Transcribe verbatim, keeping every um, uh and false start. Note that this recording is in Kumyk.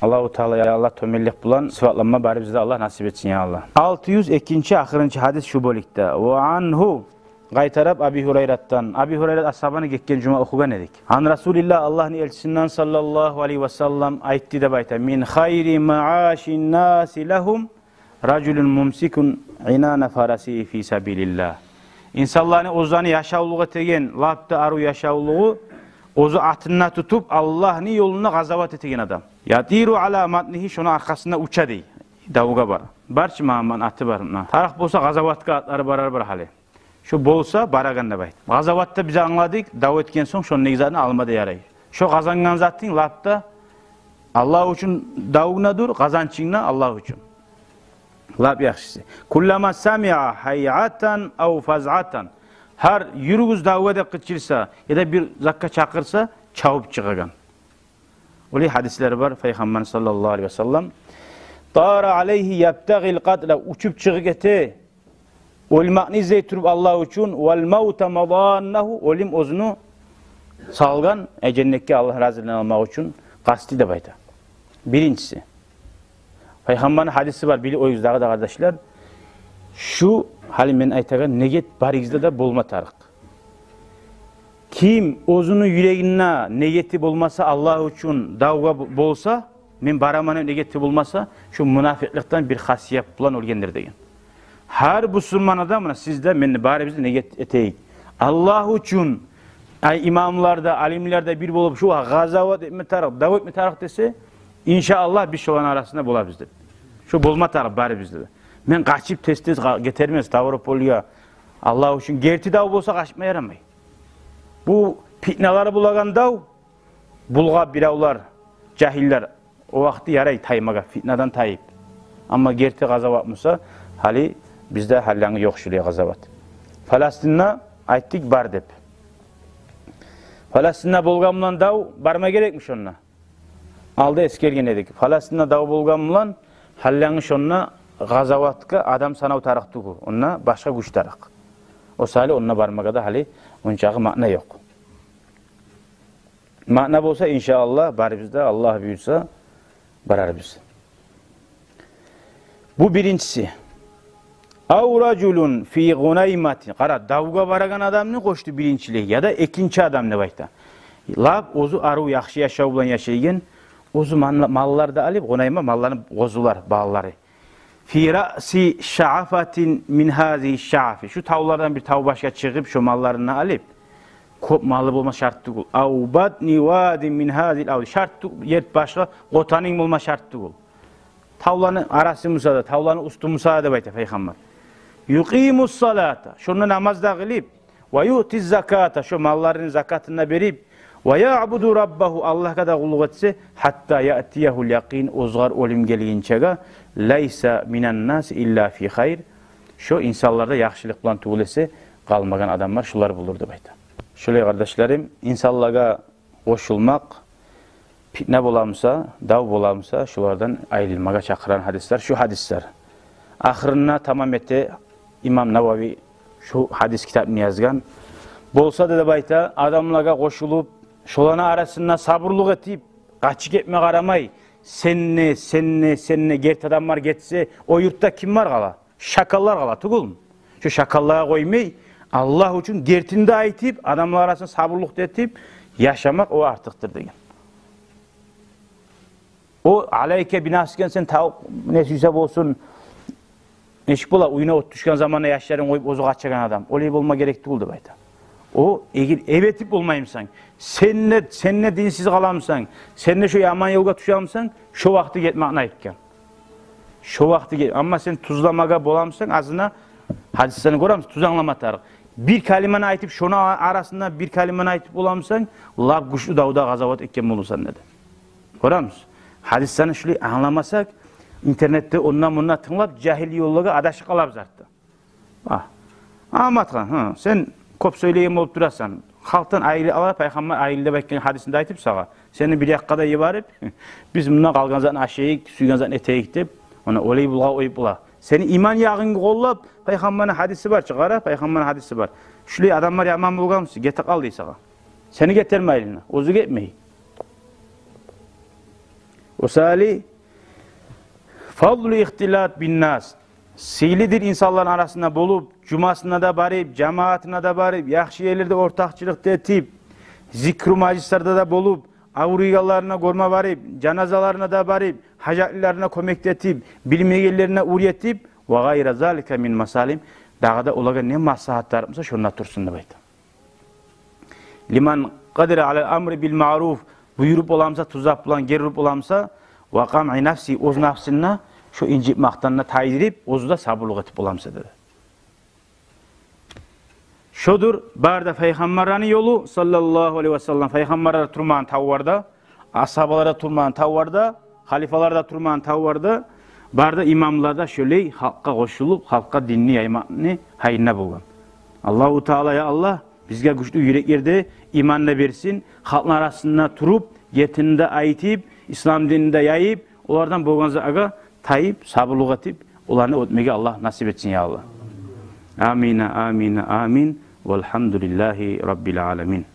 Аллагьу Таала, я Аллагь, тёбенлик булан сыпатланма барыбызгъа да Аллагь насип этсин, я Аллагь. Алты юз экинчи, ахырынчы гьадис шу бёлюкде. Ва ангьу, къайтарып Аби Гьурайратдан. Аби Гьурайрат асгьабаны гетген жума охугъан эдик. Ан Расулиллагь, Аллагьны элчисинден, саллаллагьу алайгьи ва саллам, айтды деп айта: «Мин хайри маашин наси лагьум ражулун мумсикун инана фарасигьи фи сабилиллагь». Инсанланы оьзлени яшавлугъу этеген, лап да арив яшавлугъу, оьзю атын да тутуп, Аллагьны ёлунда къазават этеген адам. «Ятиру ала матнигьи», шону аркъасында уча дей. Давгъа бар. Бар чы, магъа аты бар муна. Тарыкъ болса, къазаватгъа атлары барар бар гьали. Шо болса барагъан деп айта. Къазаватда биз англадыкъ, дав этген сонг шону негизин алма да ярай. Шо къазангъан затынг лап да Аллагь учун давгъа дур, къазанчынг да Аллагь учун. Лап яхшысы. «Куллама самиа гьайатан ав фазъатан». Гьар «юрюгюз давгъа» деп къычырса, яда бир затгъа чакъырса, чабып чыгъагъан. Олай гьадислер бар Пайхаммарны, саллаллагьу алайгьи ва саллам. «Тара алайгьи ябтагъил къатла», учуп чыгъып гете, оьлмекни излей туруп Аллагь учун, «вал мавта мазаннагьу», оьлюм оьзюню салгъан, э, женнетге Аллагь разилигин алмакъ учун къасты деп айта. Биринчиси. Пайхаммарны гьадиси бар, билип къоюгъуз дагъы да, къардашлар. Шу гьали мен айтагъан негет барыгъызда да болма тарыкъ. Ким оьзюню юрегинде негети болмаса, Аллагь учун давгъа б-, болса, мен бараман деп негети болмаса, шу мунафикъликден бир хасият булан оьлгендир деген. Гьар бусурман адам, муна сиз де, мен де, барыбыз да негет этейик. Аллагь учун, ай, имамлар да, алимлер де бир болуп, шу къазават этме тарыкъ, дав этме тарыкъ десе, иншааллагь, биз шоланы арасында болабыз деп. Шу болма тарыкъ барыбызда да. Мен къачып тез-тез къа-, гетермен Ставропольгъа. Аллагь учун герти дав болса, къачма ярамай. Бу питналар болагъан дав, булгъап биревлер, жагьиллер, о вакъти ярай таймагъа, питнадан тайып. Амма герти къазават буса, гьали бизде гьали янгы ёкъ шулай къазават. Палестинде айтдыкъ бар деп. Палестинде болгъан булан дав барма герекми шонда? Алда эсгерген эдик. Палестинде дав болгъан булан гьали янгы шонда къазаватгъа адам санав тарыкъ тюгюл. Онда башгъа гюч тарыкъ. О саялы онда бармагъа да гьали ончакъы маъна ёкъ. Маъна болса, иншааллагь, барыбыз да, Аллагь буюрса, барарбыз. Бу биринчиси. Ав ражулун фи гъунайматин. Къара, давгъа барагъан адамны къошду биринчилей, яда экинчи адам деп айта. Лап оьзю арив, яхшы яшав булан яшайгъан, оьзю мал-, маллар да алып, гъунайма малланы къозулар, балалары. Фи раъси шаъфатин мин гьазигьи шаъфи. Шу тавлардан бир тав башгъа чыгъып, шо малларын да алып, кёп малы болма шарт тюгюл. Ав батни вадин мин гьазигьил авди. Шарт тю-, ер башгъа, къотанынг болма шарт тюгюл. Тавланы арасы буса да, тавланы уьстю буса да деп айта Пайхаммар. Юкъимус салата. Шонда намаз да къылып, ва юътиз заката, шо малларыны закатын да берип, ва яъбуду раббагьу, Аллагьгъа да къуллукъ этсе, гьатта яътиягьул якъин, огъар оьлюм гелгинчеге, лайса минан наси илла фи хайр, шо инсанларда яхшылыкъ булан тюгюл эсе къалмагъан адамлар шулар болур деп айта. Шолай, къардашларым, инсанлагъа къошулмакъ, питна боламыса, дав боламыса, шулардан айрылмагъа чакъырагъан гьадислер шу гьадислер. Ахырына тамам эте имам Навави шу гьадис китапны язгъан. Болса да деп айта, адамлагъа къошулуп, шоланы арасында сабурлукъ этип, къачып гетме къарамай, сен де, сен де, сен де, герти адамлар гетсе, о юртда ким бар къала? Шакаллар къала тюгюлмю? Шо шакаллагъа къоймай, Аллагь учун гертини де айтып, адамлар арасында сабурлукъ да этип яшамакъ, о артыкъдыр деген. О алайка бинафсика, сен тавукъ не сюйсе болсун, нечик бола, уьюне от тюшген заманда яшларын къоюп оьзю къачагъан адам. Олай болма герек тюгюл деп айта. О эгер эп этип болмаймысан, сен де, сен де динсиз къаламысан, сен де шо яман ёлгъа тюшемисен, шо вакъти гетмекни айтгъан. Шо вакъти гел-, амма сен тюзлемеге боламысан, азына гьадислени гёремисиз, тюз англама тарыкъ. Бир калиманы айтып, шону а-, арасында бир калиманы айтып боламысан, лап гючлю давда, къазават этген болурсан деди. Гёремисиз? Гьадислени шулай англамасакъ, интернетде ондан-мундан тынглап, жагьил ёллагъа адашып къалабыз артда. А. Агьматхан, гьы, сен кёп сёйлейген болуп турасан. Халкъдан айрыл, Аллагь, Пайхаммар айрыл деп айтгъан гьадисин де айтып сагъа. Сени бир якъгъа да йиберип, биз мунда къалгъан затны ашайыкъ, сюйген затны этейик деп, она олай булгъа къоюп бола. Сени иман ягъынгны къоллап, Пайхаммарны гьадиси бар чы, къара, Пайхаммарны гьадиси бар. Шулай адамлар яман болгъанмыса, гете къал дей сагъа. Сени гетермейли, оьзю гетмей. Осали фадлу ихтилат бин нас. Сыйлыдыр инсанланы арасында болуп, жумасына да барып, жамаатына да барып, яхшы ерлерде ортакъчылыкъ да этип, зикру мажлислерде де болуп, авруйгъанларына гёрме барып, жаназаларына да барып, гьажатлыларына кёмек де этип, билмегенлерине уьйретип, ва гъайра залика мин масалим. Дагъы да олагъа не маслагьат тарыкъ буса, шонда турсун деп айта. Лиман къадира алал амри бил маъруф, буюруп боламса, тюз зат булан гери уруп боламса, ва къамъи нафси, оьз нафсына шо инжитмекден де тайдырып, оьзю де сабурлукъ этип боламса деди. Шодур бары да пайхаммарланы ёлу, саллаллагьу алайгьи ва саллам, пайхаммарлар турмагъан тавларда, асгьабалар да турмагъан тавларда, халифалар да турмагъан тавларда, бары да имамлар да шолай халкъгъа къошулуп, халкъгъа динни яймакъны гьайында болгъан. Аллагьу Таала, я Аллагь, бизге гючлю юреклер де, иман да берсин, халкъны арасында туруп, гертини де айтып, ислам динни де яйып, олардан болгъан затгъа тайып, сабурлукъ этип, оланы оьтмеге Аллагь насип этсин, я Аллагь. Амина, амина, амин. Валгьамдулиллагьи раббил аламин.